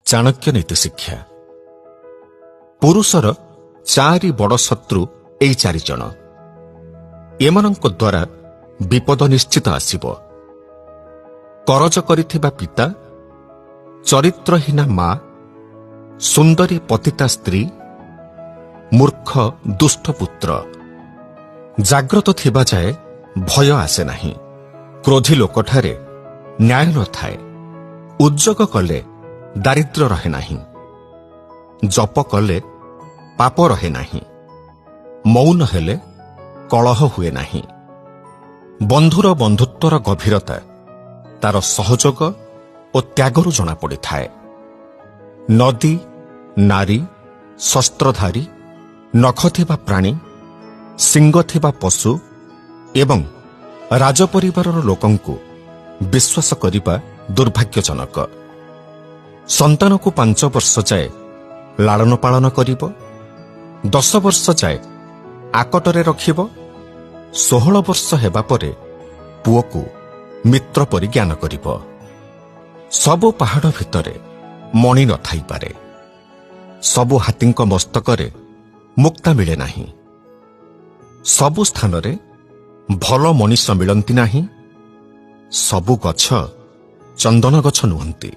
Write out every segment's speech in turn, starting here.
ଚାଣକ୍ୟ ନୀତି ଶିକ୍ଷା। ପୁରୁଷର ଚାରି ବଡ଼ ଶତ୍ରୁ ଏଇ ଚାରିଜଣ। ଏମାନଙ୍କ ଦ୍ୱାରା ବିପଦ ନିଶ୍ଚିତ ଆସିବ। କରଜ କରିଥିବା ପିତା, ଚରିତ୍ରହୀନା ମା, ସୁନ୍ଦରୀ ପତିତା ସ୍ତ୍ରୀ, ମୂର୍ଖ ଦୁଷ୍ଟ ପୁତ୍ର। ଜାଗ୍ରତ ଥିବା ଯାଏ ଭୟ ଆସେ ନାହିଁ। କ୍ରୋଧୀ ଲୋକଠାରେ ନ୍ୟାୟ ନଥାଏ। ଉଦ୍ଯୋଗ କଲେ ଦାରିଦ୍ର୍ୟ ରହେ ନାହିଁ। ଜପ କଲେ ପାପ ରହେ ନାହିଁ। ମୌନ ହେଲେ କଳହ ହୁଏ ନାହିଁ। ବନ୍ଧୁର ବନ୍ଧୁତ୍ୱର ଗଭୀରତା ତାର ସହଯୋଗ ଓ ତ୍ୟାଗରୁ ଜଣାପଡ଼ିଥାଏ। ନଦୀ, ନାରୀ, ଶସ୍ତ୍ରଧାରୀ, ନଖ ଥିବା ପ୍ରାଣୀ, ଶିଙ୍ଗ ଥିବା ପଶୁ ଏବଂ ରାଜପରିବାରର ଲୋକଙ୍କୁ ବିଶ୍ୱାସ କରିବା ଦୁର୍ଭାଗ୍ୟଜନକ। ସନ୍ତାନକୁ 5 ବର୍ଷ ଯାଏ ଲାଳନ ପାଳନ କରିବ, 10 ବର୍ଷ ଯାଏ ଆକଟରେ ରଖିବ, 16 ବର୍ଷ ହେବା ପରେ ପୁଅକୁ ମିତ୍ର ପରି ଜ୍ଞାନ କରିବ। ସବୁ ପାହାଡ଼ ଭିତରେ ମଣି ନଥାଇପାରେ। ସବୁ ହାତୀଙ୍କ ମସ୍ତକରେ ମୁକ୍ତା ମିଳେ ନାହିଁ। ସବୁ ସ୍ଥାନରେ ଭଲ ମଣିଷ ମିଳନ୍ତି ନାହିଁ। ସବୁ ଗଛ ଚନ୍ଦନ ଗଛ ନୁହନ୍ତି।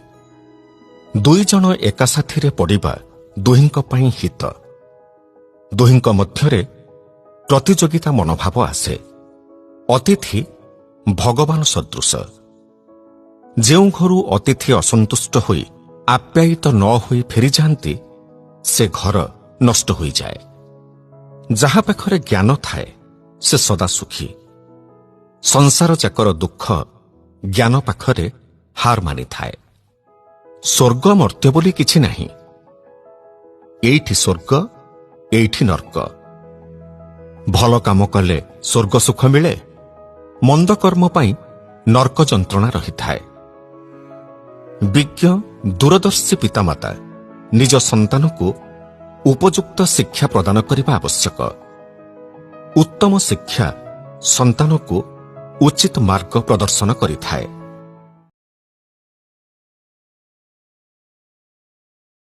ଦୁଇ ଜଣ ଏକା ସାଥିରେ ପଡ଼ିବା ଦୁହିଁଙ୍କ ପାଇଁ ହିତ। ଦୁହିଁଙ୍କ ମଧ୍ୟରେ ପ୍ରତିଯୋଗିତା ମନୋଭାବ ଆସେ। ଅତିଥି ଭଗବାନ ସଦୃଶ। ଯେଉଁ ଘରୁ ଅତିଥି ଅସନ୍ତୁଷ୍ଟ ହୋଇ ଆପ୍ୟାୟିତ ନ ହୋଇ ଫେରିଯାଆନ୍ତି, ସେ ଘର ନଷ୍ଟ ହୋଇଯାଏ। ଯାହା ପାଖରେ ଜ୍ଞାନ ଥାଏ, ସେ ସଦା ସୁଖୀ। ସଂସାର ଯାକର ଦୁଃଖ ଜ୍ଞାନ ପାଖରେ ହାର ମାନିଥାଏ। ସ୍ୱର୍ଗ ମର୍ତ୍ତ୍ୟ ବୋଲି କିଛି ନାହିଁ। ଏଇଠି ସ୍ୱର୍ଗ, ଏଇଠି ନର୍କ। ଭଲ କାମ କଲେ ସ୍ୱର୍ଗ ସୁଖ ମିଳେ, ମନ୍ଦ କର୍ମ ପାଇଁ ନର୍କ ଯନ୍ତ୍ରଣା ରହିଥାଏ। ବିଜ୍ଞ ଦୂରଦର୍ଶୀ ପିତାମାତା ନିଜ ସନ୍ତାନକୁ ଉପଯୁକ୍ତ ଶିକ୍ଷା ପ୍ରଦାନ କରିବା ଆବଶ୍ୟକ। ଉତ୍ତମ ଶିକ୍ଷା ସନ୍ତାନକୁ ଉଚିତ ମାର୍ଗ ପ୍ରଦର୍ଶନ କରିଥାଏ।